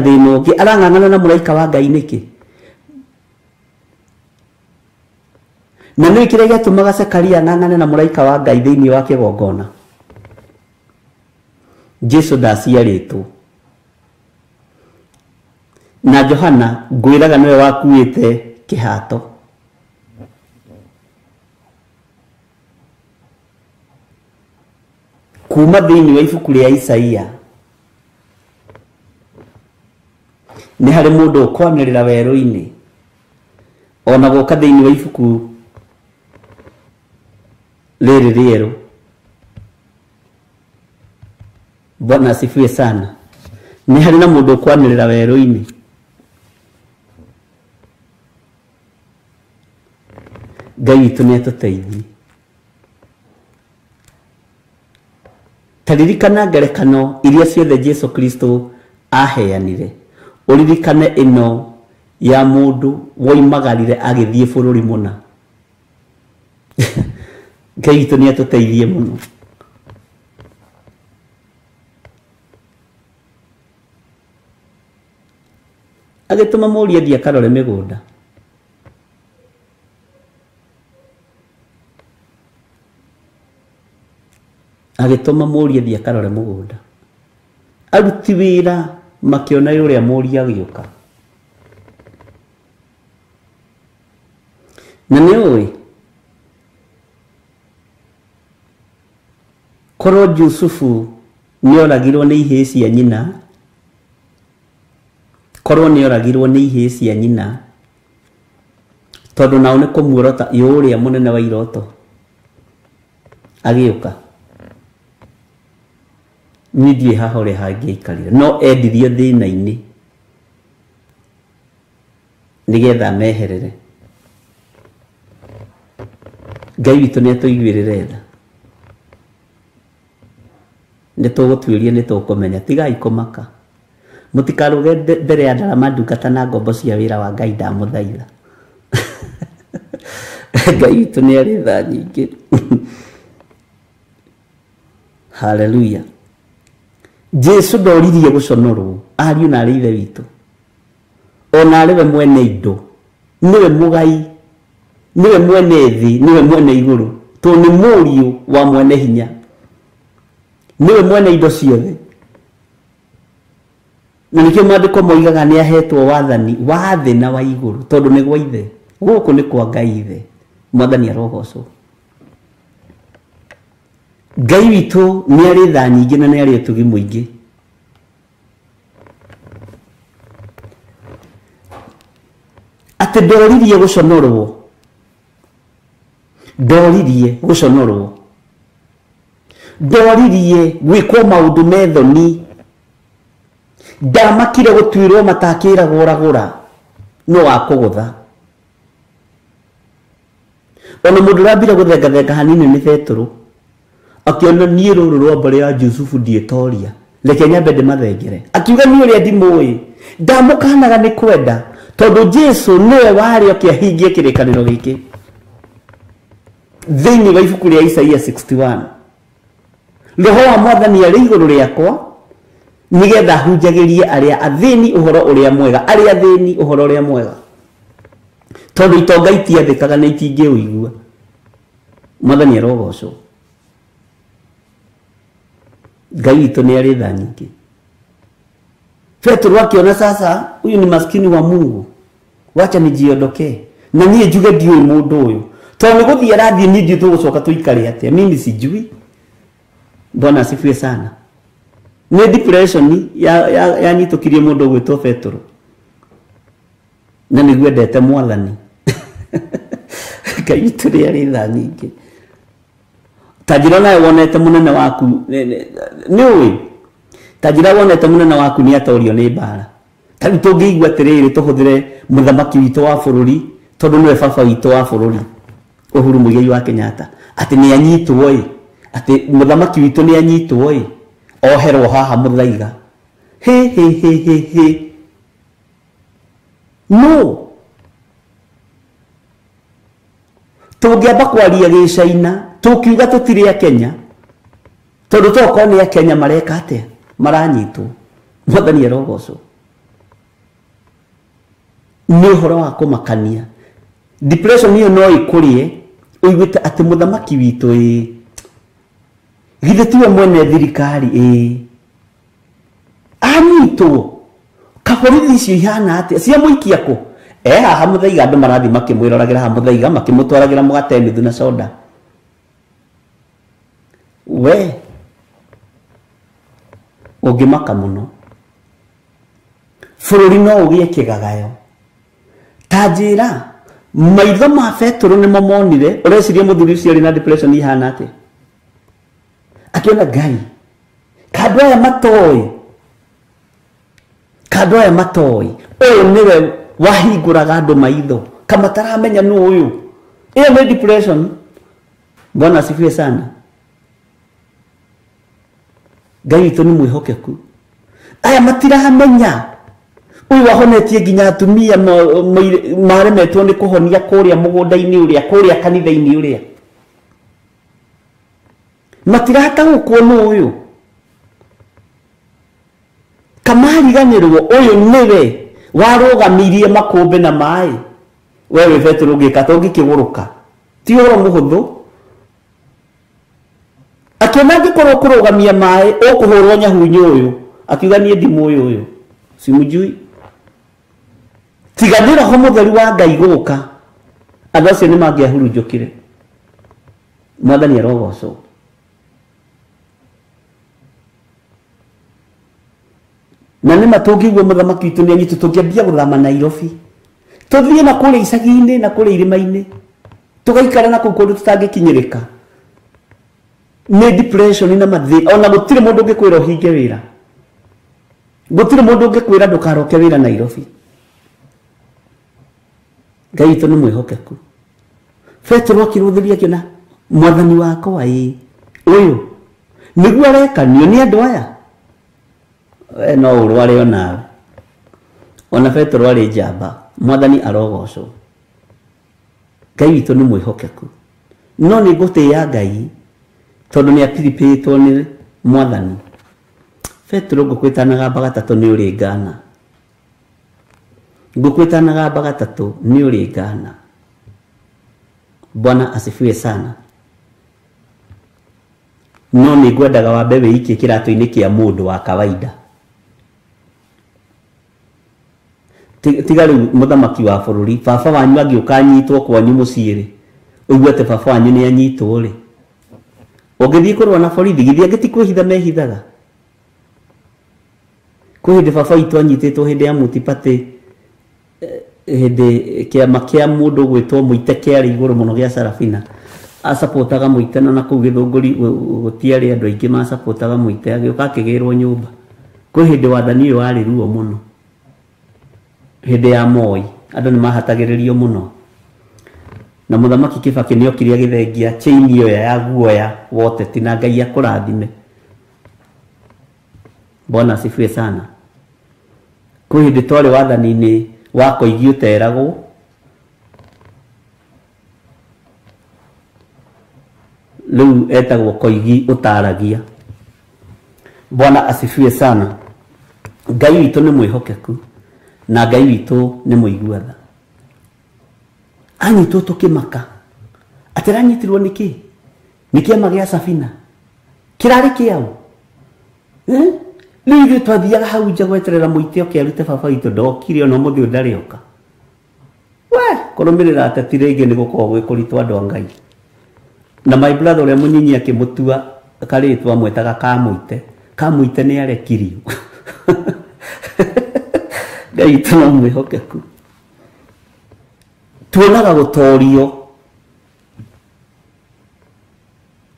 thĩna ũngĩ arang'ang'ana na mũraika wa Ngai nĩkĩ? Na nĩ kĩrĩa gĩatũmaga Zekaria ang'ang'ane na mũraika wa Ngai thĩinĩ wa kĩgongona? Jesu ndaciarĩtwo na Johana ngwĩraga nĩwe wakuĩte kĩhato. Kuma thĩinĩ wa ibuku rĩa Isaia nĩ harĩ mũndũ ũkwanĩrĩra werũ-inĩ, ona gũka thĩinĩ wa ibuku rĩrĩ rĩerũ. Bwana asifiwe sana. Nĩ harĩ na mũndũ ũkwanĩrĩra werũ-inĩ. Ngai witũ nĩ atũteithie. Taririkana ngerekano iria ciothe Jesu Kristo aheanire, ũririkane ĩno ya mũndũ woimagarire agĩthiĩ bũrũri mũna. Ngai witũ nĩ atũteithie mũno. Agĩtũma mũriũ athiĩ akarore mĩgũnda. Agĩtũma mũriũ athiĩ akarore mũgũnda. Aruti wĩra makĩona ũrĩa mũriũ agĩũka. Na nĩ ũĩ korwo Jusufu nĩ oragirwo nĩ ihĩĩ cia nyina, korwo nĩ oragirwo nĩ ihĩĩ cia nyina, tondũ nao nĩ kũmuorota ũrĩa mũnene wa iroto agĩũka. Niĩ ndiũĩ haha ũrĩa hangĩaikarire, no endirio thĩna-inĩ nĩgetha ameherere. Ngai witũ nĩ atũiguĩrĩre tha. Nĩ tũgũtuĩria, nĩ tũkũmenya. Tigai kũmaka. Mũtikarũge mbere ya ndarama ndungata na ngombo cia wĩra wa Ngai, ndamũthaitha. Ngai witũ nĩ arĩ tha nyingĩ. Haleluya. Jesu ndoririe gũconorwo, ariũ na arĩ ithe witũ, ona arĩ we mwene indo, nĩwe mũgai, nĩwe mwene thĩ, nĩwe mwene igũrũ, tondũ nĩ mũriũ wa mwene hinya, nĩwe mwene indo ciothe. Na nĩkĩo maandĩko moigaga nĩ ahetwo wathani wa thĩ na wa igũrũ, tondũ nĩ gwa ithe. Gũkũ nĩ kwa Ngai ithe. Mwathani arogocwo. Ngai witũ nĩ arĩ tha nyingĩ na nĩ arĩ ũtugi mũingĩ. Atĩ ndoririe gũconorwo, ndoririe gũconorwo, ndoririe gwĩkwo maũndũ me thoni, ndamakire gũtuĩrwo matakĩragũragũra no wakũgũtha. Ona mũndũ ũrambire gũthengathenga hanini nĩ Petero, akĩona niĩ rũrũ rwa mbarĩ ya Jusufu ndiĩtoria, reke nyambe ndĩmathengere. Akiuga niĩ ũrĩa ndimũĩ, ndamũkanaga nĩ kwenda, tondũ Jesu nĩwe warĩ oke ahingie kĩrĩkanĩro gĩkĩ. Thĩinĩ wa ibuku rĩa Isaia 61, Roho wa Mwathani arĩ igũrũ rĩakwa, nĩgetha hunjagĩrie arĩa athĩni ũhoro ũrĩa mwega, arĩa athĩni ũhoro ũrĩa mwega, tondũ itonga itiathĩkaga na itingĩũigua. Mwathani arogocwo. Ngai witũ nĩ arĩ tha nyingĩ. Petero akiona sasa huyu ni maskini wa Mungu, wacha nijiondokee na niĩ njuge ndiũĩ mũndũ ũyũ, tondũ nĩ gũthiĩ arathiĩ, niĩ ndiũĩ tũgũcoka tũikare atĩa, mimi sijui. Bwana asifiwe sana. Nĩ depression yanyitũkirie mũndũ ũgwĩtwo Petero, na nĩguo endete Mwathani. Ngai witũ nĩ arĩ tha nyingĩ. Ta njĩra nawe wonete mũnene waku, nĩ ũĩ, ta njĩra wonete mũnene waku nĩ atorio nĩ mbara. Ta rĩu tũngĩigua atĩrĩrĩ, tũhũthĩre mũthamaki witũ wa bũrũri, tondũ nĩwe baba witũ wa bũrũri, Uhuru Muigai wa Kenyatta, atĩ nĩ anyitwo ĩ, atĩ mũthamaki witũ nĩ anyitwo ĩ, oherwo haha Mũthaiga. Hĩ hĩ hĩ hĩ hĩ. No tũngĩamba kwaria gĩcaina, tũkiuga tũtirĩ a Kenya, tondũ tokorwo nĩ a Kenya mareka atĩa, maranyitwo. Mwathani arogocwo. Nĩ ũhoro wa kũmakania. Depression ĩyo no ĩkũrĩe ũiguĩte atĩ mũthamaki witũ ĩ githĩ tiwe mwene thirikari ĩ anyitwo kaborithi icio ihana atĩa ciamũikia kũ e haha Muthaiga andũ marathiĩ makĩmwĩroragĩra haha Muthaiga makĩmũtwaragĩra mũgate nuthu na soda. We ũngĩmaka mũno bũrũri no ũgĩe kĩgagayo. Ta njĩra maitho ma Petero nĩmo monire. Ũreciria mũthuri ũcio arĩ na depression ihana atĩa? Akĩona Ngai kandũ aya matoĩ, kandũ aya matoĩ, ũyũ nĩwe wahingũraga andũ maitho kamataramenya nũ ũyũ. Ĩyo nĩ depression. Bwana asifiwe sana. Ngai witũ nĩ mwĩhokeku. Aya matiramenya ũyũ wahonetie nginya atumia maremetwo nĩ kũhonia kũrĩa mũgũnda-inĩ ũrĩa, kũrĩa kanitha-inĩ ũrĩa, matirataũkwo nũ ũyũ. Kamariganĩrwo ũyũ nĩwe warũgamirie makũmbĩ na maĩ. We wĩ Petero ũngĩka ta ũngĩkĩgũrũka, ti ũhoro mũhũthũ. Akĩona angĩkorwo kũrũgamia maĩ ũkũhũrwo nyahunyũ ũyũ, akiuga niĩ ndimũĩ ũyũ, simujui. Tiga nĩ Roho Mũtheru wa Ngai gũka, andũ acio nĩ mangĩahurunjũkire. Mwathani arogocwo. Na nĩ ma tũngĩigua mũthamaki witũ nĩ anyitwo, tũngĩambia gũthama Nairobi tũthiĩ na kũrĩa icagi-inĩ na kũrĩa irĩma-inĩ, tũgaikara na kũu kũndũ tũtangĩkinyĩrĩka. Nĩ depression na mathĩna. Ona gũtirĩ mũndũ ũngĩkwĩra ũhinge wĩra, gũtirĩ mũndũ ũngĩkwĩra ndũkaroke wĩra Nairobi. Ngai witũ nĩ mwĩhokeku. Petero akĩrũthĩria akĩona mwathani wakwa ĩ ũyũ nĩguo arekanio nĩ andũ aya. We no ũrware onawe. Ona Petero arĩ njamba. Mwathani arogocwo. Ngai witũ nĩ mwĩhokeku. No nĩ ngũtĩĩa Ngai tondũ nĩ apiripĩtwo nĩ mwathani. Petero ngũkũ ĩtanagamba gatatũ nĩ ũrĩ ngana. Ngũkũ ĩtanagamba gatatũ nĩ ũrĩ ngana. Bwana asifiwe sana. No nĩ ngwendaga wambe wĩikie kĩratũ-inĩ kĩa mũndũ wa kawaida. Tiga rĩu mũthamaki wa bũrũri, baba wanyu angĩũka anyitwo kwanyu mũciĩ rĩ, ũigue atĩ baba wanyu nĩ anyitwo rĩ, ũngĩthiĩ kũrũa na borithi, githĩ angĩ ti kwĩhitha mehithaga? Kwĩ hĩndĩ baba witũ anyitĩtwo hĩndĩ ya multi-party, hĩndĩ kĩama kĩa mũndũ ũgwĩtwo Mũite kĩarĩ igũrũ mũno gĩa Sarafina. Acapotaga Mũite na nakũu Gĩthũngũri gũtiarĩ andũ aingĩ macapotaga Mũite, agĩũka akĩgĩrwo nyũmba. Kwĩ hĩndĩ wathani ũyũ warĩ ruo mũno. Hĩndĩ ya Moi, andũ nĩ mahatagĩrĩrio mũno. Na mũthamaki Kibaki nĩ okire agĩthengia chain ĩyo ya guoya wa ũteti, na Ngai akũrathime. Bwana asifiwe sana. Kwĩ hĩndĩ twarĩ wathani-inĩ wa Koigi ũteragwo, rĩu etagwo Koigi ũtaragia. Bwana asifiwe sana. Ngai witũ nĩ mwĩhokeku na Ngai witũ nĩ mũigua tha. Anyitwo tũkĩmaka atĩ aranyitirwo nĩkĩ? Nĩ kĩama gĩa Safina kĩrarĩ kĩaũ? Rĩu ithuĩ twathiaga hau nja gweterera Mũite oke arute baba witũ, ndokire ona ũmũthĩ ũyũ ndarĩ oka. We kũrũmĩrĩra ateti rĩngĩ nĩ gũkoragwo gwĩ kũritũ andũ a Ngai. Na my brother ũrĩa mũnyinyi akĩmũtua karĩtwa amwĩtaga Kamũite. Kamũite nĩ arekirio. Ngai witũ no mwĩhokeku. Tuonaga gũtorio,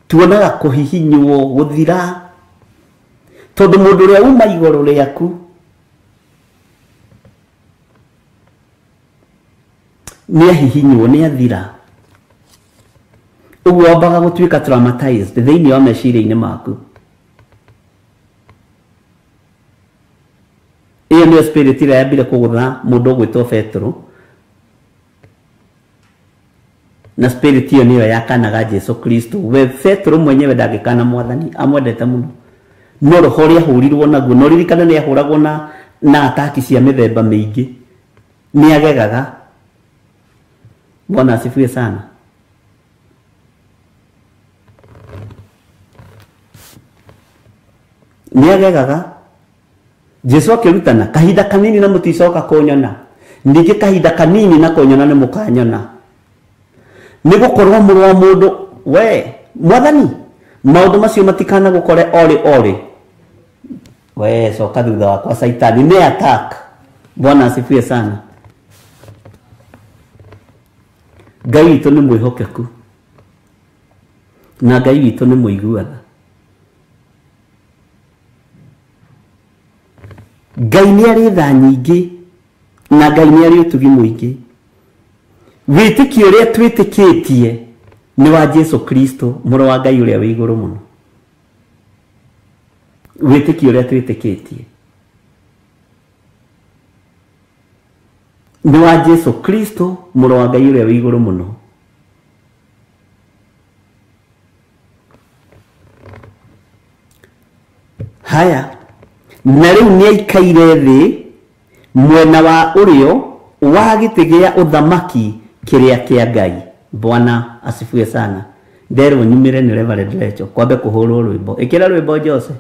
tuonaga kũhihinywo, gũthira, tondũ mũndũ ũrĩa uma igũrũ rĩaku nĩ ahihinywo, nĩ athira. Ũguo wambaga gũtuĩka traumatized thĩinĩ wa meciria-inĩ maku. Ĩyo nĩyo spirit ĩrĩa yambire kũgũtha mũndũ ũgwĩtwo Petero, na spirit ĩyo nĩyo yakanaga Jesu Kristo. We Petero mwenyewe ndangĩkana mwathani, amwendete mũno, no roho ũrĩa ahũrirwo naguo, no ririkana nĩ ahũragwo na ataki cia mĩthemba mĩingĩ. Nĩ agegaga. Bwana asifiwe sana. Nĩ agegaga. Jesu akĩrutana kahinda kanini na mũticoka kũnyona, ningĩ kahinda kanini na kũnyona nĩ mũkanyona, nĩ gũkorwo mũrũ wa mũndũ we mwathani maũndũ macio matikana gũkore orĩ orĩ. We coka thutha wakwa Saitani, nĩ attack. Bwana asifiwe sana. Ngai witũ nĩ mwĩhokeku na Ngai witũ nĩ mũiguaga. Ngai nĩ arĩ tha nyingĩ na Ngai nĩ arĩ ũtugi mũingĩ. Wĩtĩkio ũrĩa twĩtĩkĩtie nĩ wa Jesu Kristo mũrũ wa Ngai ũrĩa wĩ igũrũ mũno. Wĩtĩkio ũrĩa twĩtĩkĩtie nĩ wa Jesu Kristo mũrũ wa Ngai ũrĩa wĩ igũrũ mũno. Haya, na rĩu nĩ aikaire thĩ mwena wa ũrĩo wa gĩtĩ gĩa ũthamaki kĩrĩa kĩa Ngai. Bwana asifiwe sana. Nderwo nyumĩre nĩ Reverend Rachel kwambe kũhũrwo rwĩmbo. Ĩkĩra rwĩmbo Jose.